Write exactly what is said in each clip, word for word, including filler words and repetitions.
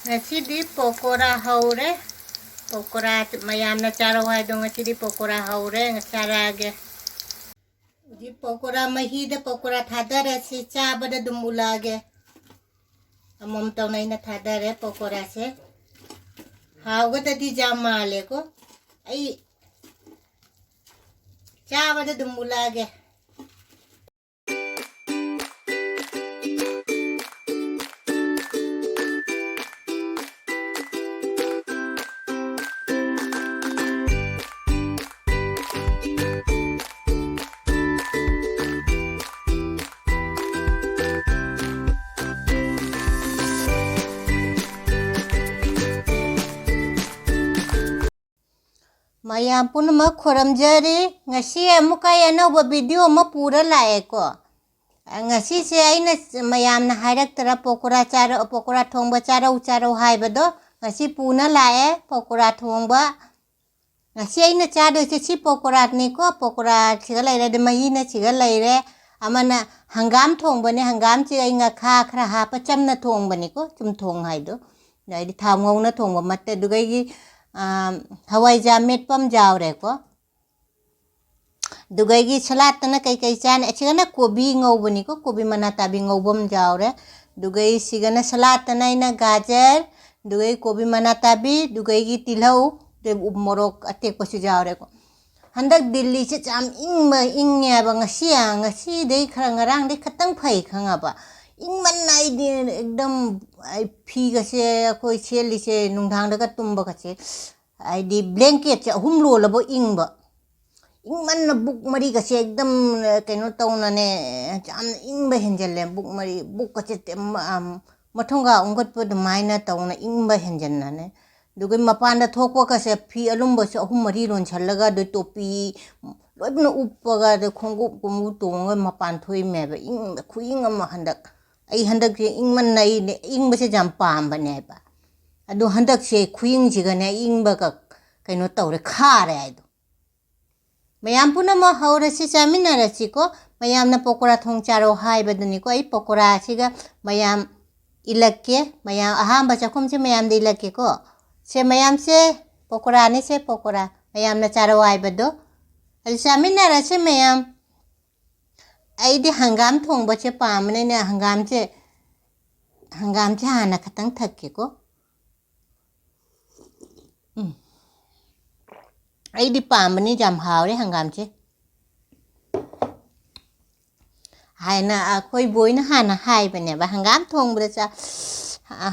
ꯉꯁꯤꯗꯤ ꯄꯀꯣꯔꯥ ꯍꯧꯔꯦ꯫ ꯄꯀꯣꯔꯥ ꯃꯌꯥꯝꯅ ꯆꯥꯔꯧ ꯍꯥꯏꯗꯣ, ꯉꯁꯤꯗꯤ ꯄꯀꯣꯔꯥ ꯍꯧꯔꯦ꯫ ꯆꯥꯔꯛꯑꯒꯦ꯫ ꯍꯧꯖꯤꯛ ꯄꯀꯣꯔꯥ ꯃꯍꯤꯗ ꯄꯀꯣꯔꯥ ꯊꯥꯗꯔꯁꯤ, ꯆꯥꯕꯗ ꯑꯗꯨꯝ ꯎꯠꯂꯛꯑꯒꯦ꯫ ꯑꯃꯃꯝ ꯇꯧꯅ ꯑꯩꯅ ꯊꯥꯗꯔꯦ ꯄꯀꯣꯔꯥꯁꯦ꯫ ꯍꯥꯎꯒꯗꯗꯤ ꯌꯥꯝ ꯃꯥꯜꯂꯦꯀꯣ꯫ ꯑꯩ ꯆꯥꯕꯗ ꯑꯗꯨꯝ ꯎꯠꯂꯛꯑꯒꯦ꯫ ꯃꯌꯥꯝ ꯄꯨꯝꯅꯃꯛ ꯈꯨꯔꯨꯝꯖꯔꯤ꯫ ꯉꯁꯤ ꯑꯃꯨꯛꯀ ꯑꯩ ꯑꯅꯧꯕ video ꯑꯃ ꯄꯨꯔ ꯂꯥꯛꯑꯦꯀꯣ꯫ ꯉꯁꯤꯁꯦ ꯑꯩꯅ ꯃꯌꯥꯝꯅ ꯍꯥꯏꯔꯛꯇꯅ ꯄꯀꯣꯔꯥ ꯆꯥꯔ-, ꯄꯀꯣꯔꯥ ꯊꯣꯡꯕ ꯆꯥꯔꯧ ꯆꯥꯔꯧ ꯍꯥꯏꯕꯗꯣ ꯉꯁꯤ ꯄꯨꯅ ꯂꯥꯛꯑꯦ ꯄꯀꯣꯔꯥ ꯊꯣꯡꯕ꯫ ꯉꯁꯤ ꯑꯩꯅ ꯆꯥꯗꯣꯏꯁꯦ ꯁꯤ ꯄꯀꯣꯔꯥꯅꯤꯀꯣ꯫ ꯄꯀꯣꯔꯥꯁꯤꯒ ꯂꯩꯔꯦ, ꯑꯗꯩ ꯃꯍꯤꯅ ꯁꯤꯒ ꯂꯩꯔꯦ꯫ ꯑꯃꯅ ꯍꯪꯒꯥꯝ ꯊꯣꯡꯕꯅꯦ, ꯍꯪꯒꯥꯝꯁꯦ ꯑꯩ ꯉꯥꯈꯥ ꯈꯔ ꯍꯥꯞꯄ ꯆꯝꯅ ꯊꯣꯡꯕꯅꯤꯀꯣ, ꯆꯨꯝꯊꯣꯡ ꯍꯥꯏꯗꯣ꯫ ꯑꯗꯩꯗꯤ ꯊꯥꯎ ꯉꯧꯅ ꯊꯣꯡꯕ ꯃꯠꯇ, ꯑꯗꯨꯒꯩꯒꯤ, ꯑꯥ, ꯍꯋꯥꯏꯖꯥꯔ ꯃꯦꯠꯄ ꯑꯃ ꯌꯥꯎꯔꯦꯀꯣ꯫ ꯑꯗꯨꯒꯩꯒꯤ ꯁꯂꯥꯠꯇꯅ ꯀꯩꯀꯩ ꯆꯥꯅꯤ? ꯑꯁꯤꯒꯅ ꯀꯣꯕꯤ ꯉꯧꯕꯅꯤꯀꯣ, ꯀꯣꯕꯤ ꯃꯅꯥ ꯇꯥꯕꯤ ꯉꯧꯕ ꯑꯃ ꯌꯥꯎꯔꯦ꯫ ꯑꯗꯨꯒꯩ ꯁꯤꯒꯅ ꯁꯂꯥꯠꯇꯅ ꯑꯩꯅ ꯒꯥꯖꯔ, ꯑꯗꯨꯒꯩ ꯀꯣꯕꯤ ꯃꯅꯥ ꯇꯥꯕꯤ, ꯑꯗꯨꯒꯩꯒꯤ ꯇꯤꯜꯍꯧ, ꯑꯗꯩ ꯎ ꯃꯣꯔꯣꯛ ꯑꯇꯦꯛꯄꯁꯨ ꯌꯥꯎꯔꯦꯀꯣ꯫ ꯍꯟꯗꯛ ꯗꯤꯜꯂꯤꯁꯦ ꯌꯥꯝ ꯏꯪꯕ, ꯏꯪꯉꯦꯕ꯫ ꯉꯁꯤ, ꯉꯁꯤꯗꯩ ꯈꯔ ꯉꯔꯥꯡꯗꯩ ꯈꯤꯇꯪ ꯐꯩ ꯈꯪꯉꯕ꯫ ꯏꯪꯃꯟꯅ ꯑꯩꯗꯤ ꯑꯦꯛꯗꯝ ꯑꯩ ꯐꯤꯒꯁꯦ ꯑꯩꯈꯣꯏ ꯁꯦꯠꯂꯤꯁꯦ ꯅꯨꯡꯗꯥꯡꯗꯒ ꯇꯨꯝꯕꯒꯁꯦ ꯍꯥꯏꯗꯤ blanketꯁꯦ ꯑꯍꯨꯝ ꯂꯣꯜꯂꯕ ꯏꯪꯕ꯫ ꯏꯪꯃꯟꯅ ꯕꯨꯛ ꯃꯔꯤꯒꯁꯦ ꯑꯦꯛꯗꯝ, ꯑ, ꯀꯩꯅꯣ ꯇꯧꯅꯅꯦ, ꯌꯥꯝꯅ ꯏꯪꯕ ꯍꯦꯟꯖꯜꯂꯦ꯫ ꯕꯨꯛ ꯃꯔꯤ, ꯕꯨꯛꯀꯁꯦ ꯇꯦ-, ꯃ-, ꯑꯝ, ꯃꯊꯣꯡꯒꯥ ꯎꯝꯒꯠꯄ ꯑꯗꯨꯃꯥꯏꯅ ꯇꯧꯅ ꯏꯪꯕ ꯍꯦꯟꯖꯟꯅꯅꯦ꯫ ꯑꯗꯨꯒ ꯃꯄꯥꯟꯗ ꯊꯣꯛꯄꯒꯁꯦ ꯐꯤ ꯑꯂꯨꯝꯕꯁꯨ ꯑꯍꯨꯝ ꯃꯔꯤ ꯂꯣꯟꯁꯜꯂꯒ, ꯑꯗꯨ ꯇꯣꯄꯤ ꯂꯣꯏꯅ ꯎꯞꯄꯒ, ꯑꯗꯨ ꯈꯣꯡꯎꯞ ꯀꯨꯝꯎꯞ ꯇꯣꯡꯉꯒ ꯃꯄꯥꯟ ꯊꯣꯛꯏꯃꯦꯕ꯫ ꯏꯪꯕ ꯈꯨꯏꯪ ꯑꯃ ꯍꯟꯗꯛ꯫ ꯑꯩ ꯍꯟꯗꯛꯁꯦ ꯏꯪꯃꯟꯅ ꯑꯩꯅꯦ, ꯏꯪꯕꯁꯦ ꯌꯥꯝ ꯄꯥꯝꯕꯅꯦꯕ꯫ ꯑꯗꯣ ꯍꯟꯗꯛꯁꯦ ꯈꯨꯏꯪꯁꯤꯒꯅꯦ ꯏꯪꯕꯒ ꯀꯩꯅꯣ ꯇꯧꯔꯦ, ꯈꯥꯔꯦ ꯍꯥꯏꯗꯣ꯫ ꯃꯌꯥꯝ ꯄꯨꯝꯅꯃꯛ ꯍꯧꯔꯁꯤ, ꯆꯥꯃꯤꯟꯅꯔꯁꯤꯀꯣ꯫ ꯃꯌꯥꯝꯅ ꯄꯀꯣꯔꯥ ꯊꯣꯡ ꯆꯥꯔꯣ ꯍꯥꯏꯕꯗꯨꯅꯤꯀꯣ꯫ ꯑꯩ ꯄꯀꯣꯔꯥꯁꯤꯒ ꯃꯌꯥꯝ ꯏꯜꯂꯛꯀꯦ꯫ ꯃꯌꯥꯝ ꯑꯍꯥꯟꯕ ꯆꯥꯛꯈꯨꯝꯁꯦ ꯃꯌꯥꯝꯗ ꯏꯜꯂꯛꯀꯦꯀꯣ꯫ ꯁꯦ ꯃꯌꯥꯝꯁꯦ ꯄꯀꯣꯔꯥꯅꯤ, ꯁꯦ ꯄꯀꯣꯔꯥ꯫ ꯃꯌꯥꯝꯅ ꯆꯥꯔꯣ ꯍꯥꯏꯕꯗꯣ꯫ ꯑꯗꯨ ꯆꯥꯃꯤꯟꯅꯔꯁꯦ ꯃꯌꯥꯝ꯫ ꯑꯩꯗꯤ ꯍꯪꯒꯥꯝ ꯊꯣꯡꯕꯁꯦ ꯄꯥꯝꯕꯅꯤꯅ ꯍꯪꯒꯥꯝꯁꯦ, ꯍꯪꯒꯥꯝꯁꯦ ꯍꯥꯟꯅ ꯈꯇꯪ ꯊꯛꯀꯦꯀꯣ꯫ ꯎꯝ꯫ ꯑꯩꯗꯤ ꯄꯥꯝꯕꯅꯤ, ꯌꯥꯝ ꯍꯥꯎꯔꯦ ꯍꯪꯒꯥꯝꯁꯦ꯫ ꯍꯥꯏꯅ ꯑꯩꯈꯣꯏ ꯕꯣꯏꯅ ꯍꯥꯟꯅ ꯍꯥꯏꯕꯅꯦꯕ, "ꯍꯪꯒꯥꯝ ꯊꯣꯡꯕꯗ ꯆꯥ-,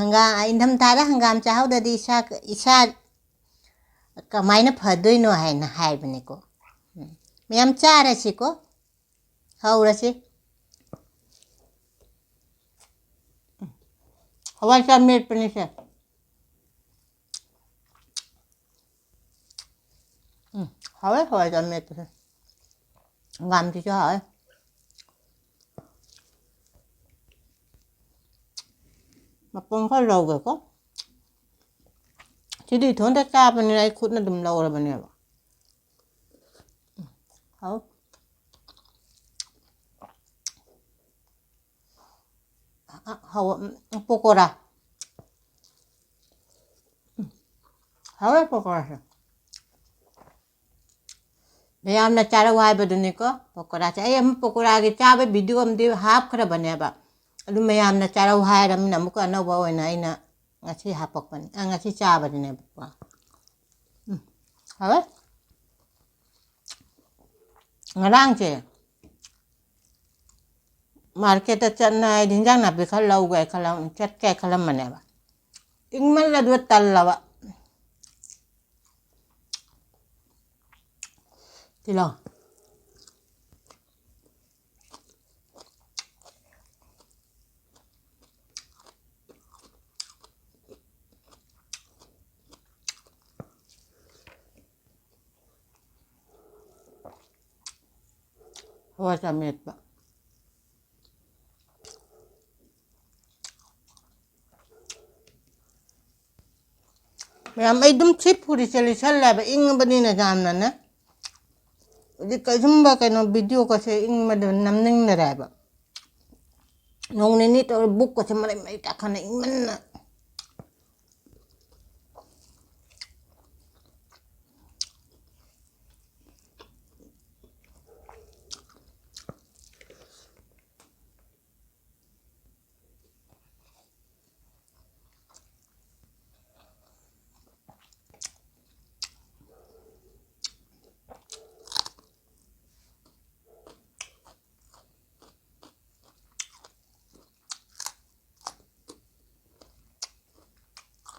ꯍꯪꯒꯥꯝ, ꯏꯪꯊꯝꯊꯥꯗ ꯍꯪꯒꯥꯝ ꯆꯥꯍꯧꯗ꯭ꯔꯗꯤ ꯏꯁꯥ, ꯏꯁꯥ ꯀꯃꯥꯏꯅ ꯐꯗꯣꯏꯅꯣ?" ꯍꯥꯏꯅ ꯍꯥꯏꯕꯅꯤꯀꯣ꯫ ꯎꯝ꯫ ꯃꯌꯥꯝ ꯆꯥꯔꯁꯤꯀꯣ꯫ ꯍꯧꯔꯁꯤ꯫ ꯍꯋꯥꯏ ꯆꯥ ꯃꯦꯠꯄꯅꯤꯁꯦ꯫ ꯎꯝ, ꯍꯥꯎꯋꯦ ꯍꯋꯥꯏ ꯆꯥ ꯃꯦꯠꯄꯁꯦ꯫ ꯍꯪꯒꯥꯝꯁꯤꯁꯨ ꯍꯥꯎꯋꯦ꯫ ꯃꯄꯨꯝ ꯈꯔ ꯂꯧꯒꯦꯀꯣ꯫ ꯁꯤꯗꯤ ꯏꯊꯣꯟꯇ ꯆꯥꯕꯅꯤꯅ ꯑꯩ ꯈꯨꯠꯅ ꯑꯗꯨꯝ ꯂꯧꯔꯕꯅꯦꯕ꯫ ꯎꯝ, ꯍꯥꯎ꯫ ꯑ, ꯍꯥꯎ, ꯎꯝ, ꯄꯀꯣꯔꯥ꯫ ꯎꯝ, ꯍꯥꯎꯋꯦ ꯄꯀꯣꯔꯥꯁꯦ꯫ ꯃꯌꯥꯝꯅ ꯆꯥꯔꯧ ꯍꯥꯏꯕꯗꯨꯅꯤꯀꯣ ꯄꯀꯣꯔꯥꯁꯦ꯫ ꯑꯩ ꯑꯃ ꯄꯀꯣꯔꯥꯒꯤ ꯆꯥꯕ video ꯑꯃꯗꯤ ꯍꯥꯞꯈ꯭ꯔꯕꯅꯦꯕ꯫ ꯑꯗꯨ ꯃꯌꯥꯝꯅ ꯆꯥꯔꯧ ꯍꯥꯏꯔꯕꯅꯤꯅ ꯑꯃꯨꯛꯀ ꯑꯅꯧꯕ ꯑꯣꯏꯅ ꯑꯩꯅ ꯉꯁꯤ ꯍꯥꯄꯛꯄꯅꯤ, ꯑ, ꯉꯁꯤ ꯆꯥꯕꯗꯨꯅꯦꯕꯀꯣ꯫ ꯎꯝ, ꯍꯥꯎꯋꯦ꯫ ꯉꯔꯥꯡꯁꯦ marketꯇ ꯆꯠꯅ ꯑꯩꯗꯤ ꯍꯤꯟꯖꯥꯡ ꯅꯥꯄꯤ ꯈꯔ ꯂꯧꯒꯦ ꯈꯜꯂꯝ-, ꯆꯠꯀꯦ ꯈꯜꯂꯝꯕꯅꯦꯕ꯫ ꯏꯪꯃꯜꯂꯗꯨ ꯇꯜꯂꯕ꯫ ꯇꯤꯜꯍꯧ꯫ ꯍꯋꯥꯏ ꯆꯥ ꯃꯦꯠꯄ꯫ ꯃꯌꯥꯝ, ꯑꯩ ꯑꯗꯨꯝ ꯁꯤ ꯐꯨꯔꯤꯠꯁꯦ ꯂꯤꯠꯁꯜꯂꯦꯕ, ꯏꯪꯉꯕꯅꯤꯅ ꯌꯥꯝꯅꯅꯦ꯫ ꯍꯧꯖꯤꯛ ꯀꯩꯁꯨꯝꯕ ꯀꯩꯅꯣ videoꯒꯁꯦ ꯏꯪꯕꯗ ꯅꯝꯅꯤꯡꯗꯔꯦꯕ꯫ ꯅꯣꯡ ꯅꯤꯅꯤ ꯇꯧꯔꯦ, ꯕꯨꯛꯀꯁꯦ ꯃꯔꯩ ꯃꯔꯩ ꯇꯥꯈꯠꯅ ꯏꯪꯃꯟꯅ꯫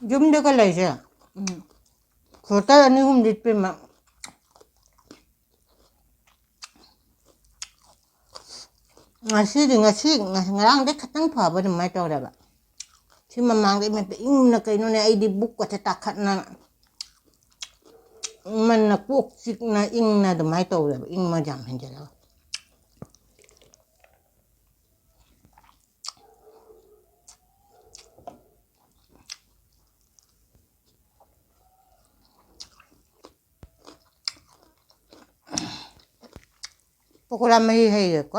ꯌꯨꯝꯗꯒ ꯂꯩꯁꯦ, ꯎꯝ, ꯁ꯭ꯋꯦꯇꯔ ꯑꯅꯤ ꯑꯍꯨꯝ ꯂꯤꯠꯄꯤꯃ꯫ ꯉꯁꯤꯗꯤ, ꯉꯁꯤ, ꯉ-, ꯉꯔꯥꯡꯗꯩ ꯈꯤꯇꯪ ꯐꯕ ꯑꯗꯨꯃꯥꯏꯅ ꯇꯧꯔꯦꯕ꯫ ꯁꯤ ꯃꯃꯥꯡꯗ ꯏꯃꯩ ꯏꯪꯅ ꯀꯩꯅꯣꯅꯦ, ꯑꯩꯗꯤ ꯕꯨꯛꯀꯁꯦ ꯇꯥꯈꯠꯅ, ꯏꯃꯟꯅ ꯀꯣꯛ ꯆꯤꯛꯅ ꯏꯪꯅ ꯑꯗꯨꯃꯥꯏꯅ ꯇꯧꯔꯦꯕ, ꯏꯪꯕ ꯌꯥꯝ ꯍꯦꯟꯖꯜꯂꯒ꯫ ꯄꯀꯣꯔꯥ ꯃꯍꯤ ꯍꯩꯔꯦꯀꯣ꯫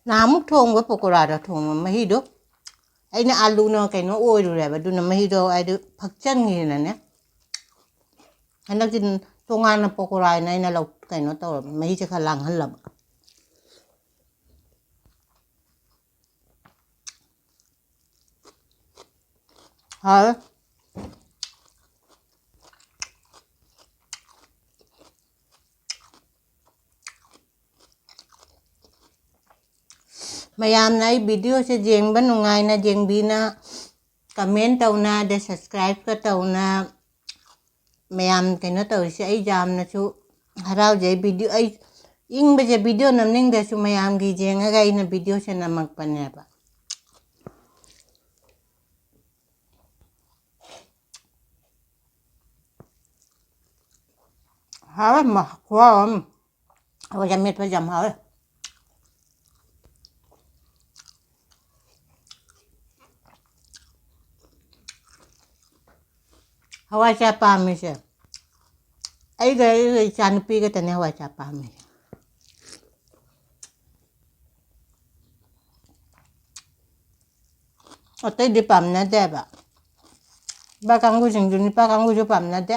ꯅꯍꯥꯟꯃꯨꯛ ꯊꯣꯡꯕ ꯄꯀꯣꯔꯥꯗ ꯊꯣꯡꯕ ꯃꯍꯤꯗꯣ, ꯑꯩꯅ ꯑꯥꯂꯨꯅ ꯀꯩꯅꯣ ꯑꯣꯏꯔꯨꯔꯦꯕ, ꯑꯗꯨꯅ ꯃꯍꯤꯗꯣ ꯍꯥꯏꯗꯤ ꯐꯛꯆꯟꯈꯤꯗꯅꯅꯦ꯫ ꯍꯟꯗꯛꯇꯤ ꯇꯣꯉꯥꯟꯅ ꯄꯀꯣꯔꯥ ꯍꯥꯏꯅ ꯑꯩꯅ ꯂꯧ-, ꯀꯩꯅꯣ ꯇꯧꯔꯕ, ꯃꯍꯤꯁꯦ ꯈꯔ ꯂꯥꯡꯍꯜꯂꯕ꯫ ꯍꯥꯎꯋꯦ꯫ ꯃꯌꯥꯝꯅ ꯑꯩ videoꯁꯦ ꯌꯦꯡꯕ ꯅꯨꯡꯉꯥꯏꯅ ꯌꯦꯡꯕꯤꯅ, comment ꯇꯧꯅ, ꯑꯗꯩ subscribeꯀ ꯇꯧꯅ, ꯃꯌꯥꯝ ꯀꯩꯅꯣ ꯇꯧꯔꯤꯁꯦ ꯑꯩ ꯌꯥꯝꯅꯁꯨ ꯍꯔꯥꯎꯖꯩ꯫ Video ꯑꯩ ꯏꯪꯕꯁꯦ video ꯅꯝꯅꯤꯡꯗ꯭ꯔꯁꯨ ꯃꯌꯥꯝꯒꯤ ꯌꯦꯡꯉꯒ ꯑꯩꯅ videoꯁꯦ ꯅꯝꯃꯛꯄꯅꯦꯕ꯫ ꯍꯥꯎꯔꯝꯃꯣ, ꯈꯨꯍꯥꯎ ꯑꯃ꯫ ꯍꯋꯥꯏꯖꯥꯔ ꯃꯦꯠꯄꯁꯦ ꯌꯥꯝ ꯍꯥꯎꯋꯦ꯫ ꯍꯋꯥꯏꯖꯥꯔ ꯄꯥꯝꯃꯤꯁꯦ꯫ ꯑꯩꯒ ꯑꯩꯒ ꯏꯆꯥ ꯅꯨꯄꯤꯒꯇꯅꯦ ꯍꯋꯥꯏ ꯆꯥ ꯄꯥꯝꯃꯤ꯫ ꯑꯇꯩꯗꯤ ꯄꯥꯝꯅꯗꯦꯕ꯫ ꯅꯨꯄꯥ ꯀꯥꯡꯕꯨꯁꯤꯡꯁꯨ, ꯅꯨꯄꯥ ꯀꯥꯡꯕꯨꯁꯨ ꯄꯥꯝꯅꯗꯦ꯫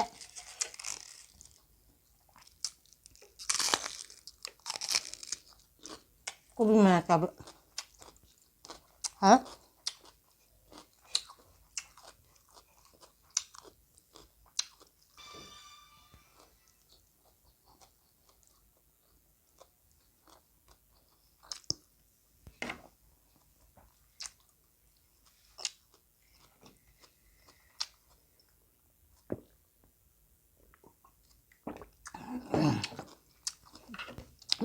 ꯀꯣꯕꯤ ꯃꯅꯥ ꯆꯥꯕ꯫ ꯍꯥ?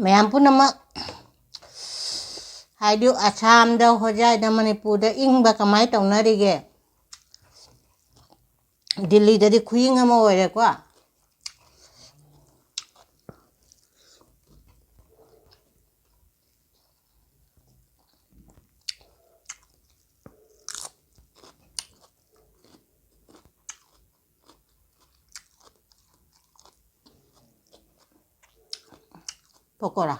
ꯃꯌꯥꯝ ꯄꯨꯝꯅꯃꯛ, ꯍꯥꯏꯗꯤ ꯑꯁꯥꯝꯗ, ꯍꯣꯖꯥꯏꯗ, ꯃꯅꯤꯄꯨꯔꯗ ꯏꯪꯕ ꯀꯃꯥꯏꯅ ꯇꯧꯅꯔꯤꯒꯦ? ꯗꯤꯜꯂꯤꯗꯗꯤ ꯈꯨꯏꯪ ꯑꯃ ꯑꯣꯏꯔꯦꯀꯣ꯫ ꯄꯀꯣꯔꯥ꯫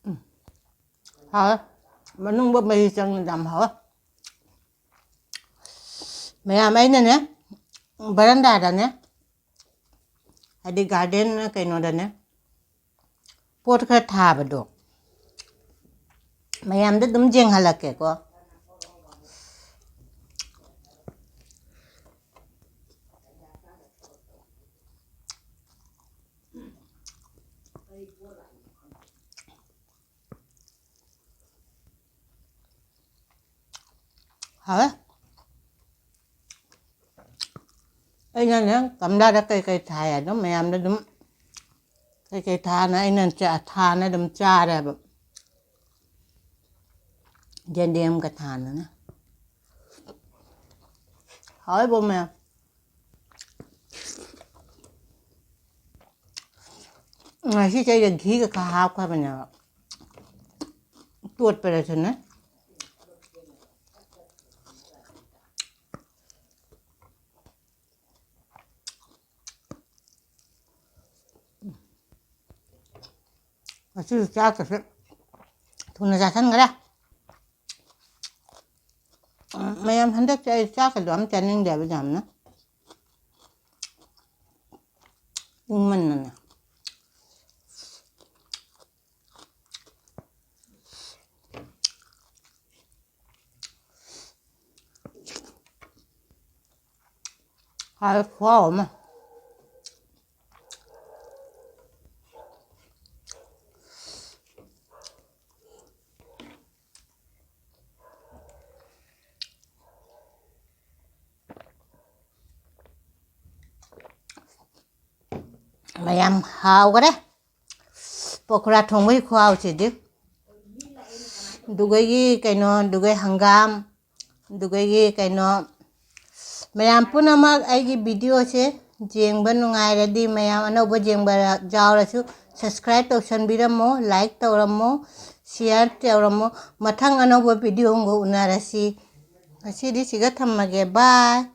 ꯎꯝ꯫ ꯍꯥꯎꯋꯦ꯫ ꯃꯅꯨꯡꯗ ꯃꯍꯤ ꯆꯪꯉꯤ, ꯌꯥꯝ ꯍꯥꯎꯋꯦ꯫ ꯃꯌꯥꯝ, ꯑꯩꯅꯅꯦ, ꯕꯔꯟꯗꯥꯗꯅꯦ, ꯍꯥꯏꯗꯤ ꯒꯥꯔꯗꯦꯟ ꯀꯩꯅꯣꯗꯅꯦ, ꯄꯣꯠ ꯈꯔ ꯊꯥꯕꯗꯣ ꯃꯌꯥꯝꯗ ꯑꯗꯨꯝ ꯌꯦꯡꯍꯜꯂꯛꯀꯦꯀꯣ꯫ ꯍꯥꯎꯋꯦ꯫ ꯑꯩꯅꯅꯦ ꯒꯝꯂꯥꯗ ꯀꯩꯀꯩ ꯊꯥꯏ ꯑꯗꯨꯝ ꯃꯌꯥꯝꯗ ꯑꯗꯨꯝ ꯀꯩꯀꯩ ꯊꯥꯅ ꯑꯩꯅ ꯆꯥ-, ꯊꯥꯅ ꯑꯗꯨꯝ ꯆꯥꯔꯦꯕ꯫ ꯌꯦꯟꯗꯦꯝꯒ ꯊꯥꯅꯅ꯫ ꯍꯥꯎꯋꯦꯕꯣ ꯃꯌꯥꯝ꯫ ꯉꯁꯤꯁꯦ ꯑꯩꯅ ꯘꯤꯒ ꯈꯔ ꯍꯥꯞꯈ꯭ꯔꯕꯅꯦꯕ꯫ ꯇꯣꯠꯄꯗꯁꯨꯅꯦ꯫ ꯉꯁꯤꯁꯨ ꯆꯥꯛꯀꯁꯦ ꯊꯨꯅ ꯆꯥꯁꯟꯈ꯭ꯔꯦ꯫ ꯎꯝ, ꯃꯌꯥꯝ, ꯍꯟꯗꯛꯁꯦ ꯑꯩ ꯆꯥꯛꯀꯗꯣ ꯑꯝ ꯆꯥꯅꯤꯡꯗꯦꯕ ꯌꯥꯝꯅ꯫ ꯏꯪꯃꯟꯗꯅ꯫ ꯍꯥꯎꯋꯦ ꯈꯨꯍꯥꯎ ꯑꯃ꯫ ꯃꯌꯥꯝ ꯍꯥꯎꯈꯔꯦ꯫ ꯄꯀꯣꯔꯥ ꯊꯣꯡꯕꯒꯤ ꯈꯨꯍꯥꯎꯁꯤꯗꯤ꯫ ꯑꯗꯨꯒꯩꯒꯤ ꯀꯩꯅꯣ, ꯑꯗꯨꯒꯩ ꯍꯪꯒꯥꯝ, ꯑꯗꯨꯒꯩꯒꯤ ꯀꯩꯅꯣ, ꯃꯌꯥꯝ ꯄꯨꯝꯅꯃꯛ ꯑꯩꯒꯤ videoꯁꯦ ꯌꯦꯡꯕ ꯅꯨꯡꯉꯥꯏꯔꯗꯤ, ꯃꯌꯥꯝ ꯑꯅꯧꯕ ꯌꯦꯡꯕ ꯌꯥꯎꯔꯁꯨ subscribe ꯇꯧꯁꯟꯕꯤꯔꯝꯃꯣ, like ꯇꯧꯔꯝꯃꯣ, share ꯇꯧꯔꯝꯃꯣ꯫ ꯃꯊꯪ ꯑꯅꯧꯕ video ꯑꯃꯒ ꯎꯅꯔꯁꯤ꯫ ꯉꯁꯤꯗꯤ ꯁꯤꯒ ꯊꯝꯃꯒꯦ꯫ Bye꯫